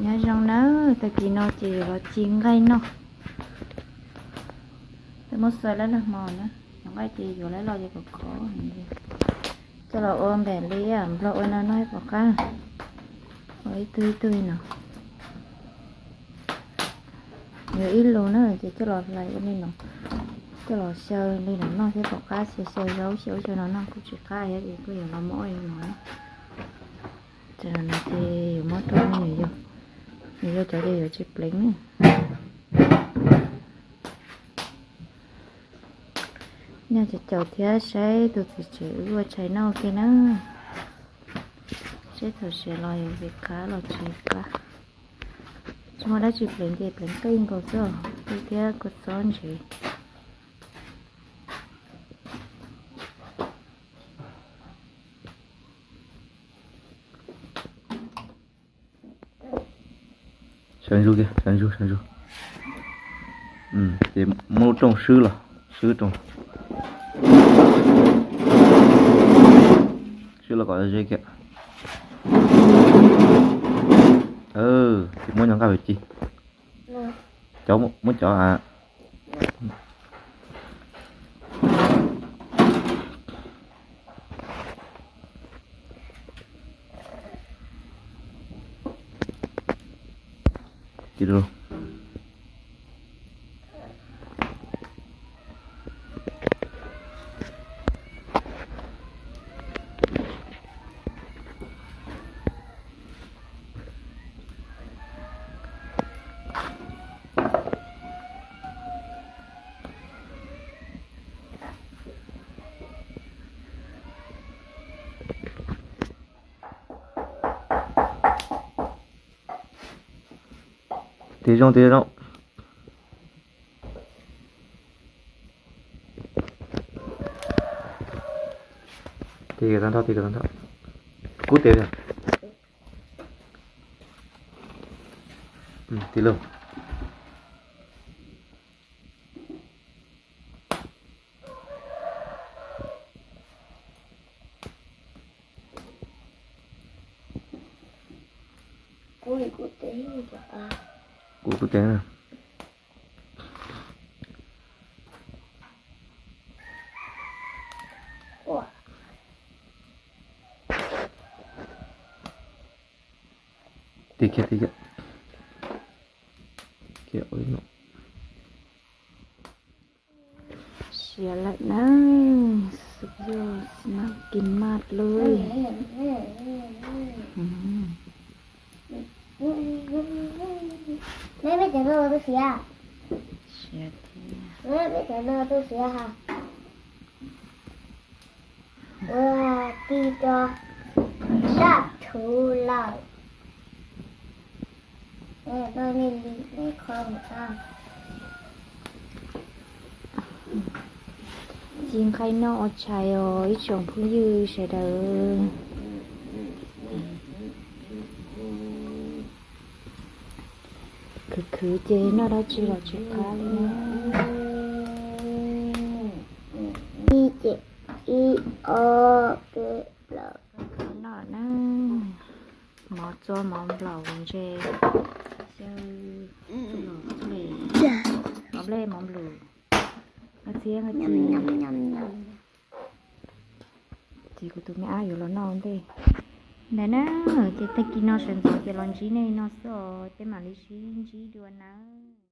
Nyob zoo na, tag kis no ces yuav los ci nqaij noj. Twb muab xaws lawm los hmo na, cov nqaij ces yuav lawv los ces kom khov. Coj los ua npam li nplog ua no noj ib pom qab. Ua ib tug ib tug li no. Yuav ib lus na ces coj los hlais ua li no, coj los xyaw li no noj thiab pom qab, xyaw xyaw zaub xyaw ub xyaw no noj kuj tsis qab thiab, ces kuj yuav los muab ua li no. Ces no ces yuav muab rau me nyuam yau, nyuam yau cov ces yuav tsis pleev na. Nyob caum caum thiab saib tus txiv tsev wb ua tshais noj ua ke na. Seb thaum siav los yuav vim qab los tsis qab. Tsis muaj dab tsi pleev ces pleev qij nkaus xwb, qij thiab kua txob ntsev. Sawv ntsug kiag, sawv ntsug, sawv ntsug. Ces muab lub rooj swb los, swb rooj. Swb los kom ze kiag. Ces muab nyob nqaj pem ci. Cov, muab cov a. Tig zoo, tig zoo. Tig tag nrho, tig tag nrho. Kub tes. Tig lauj. Kub, kub tes na. Tig kiag, tig kiag. Siav lawm na, xub yog noj kis maj lub. Siav thiab. Ua tig rau sab thuv lawm. Ci nqaij noj ua tshais os ib tsoom phooj ywg sawv daws. Khwv khwv ces noj dab tsi los tsis qab li na. Ib ces ib, ob, peb, plaub. Noj na, mov txua mov nplaum ntse, xyaw, mov nplej mov nplum, nqaij txhiab nqaij ci. Ces kuv tus me ab yuav los noj ua ntej ntawd na. Ces tag kis no sawv ntxov ces los ntsib nej no xwb os, peb mam li sib ntsib dua nawb.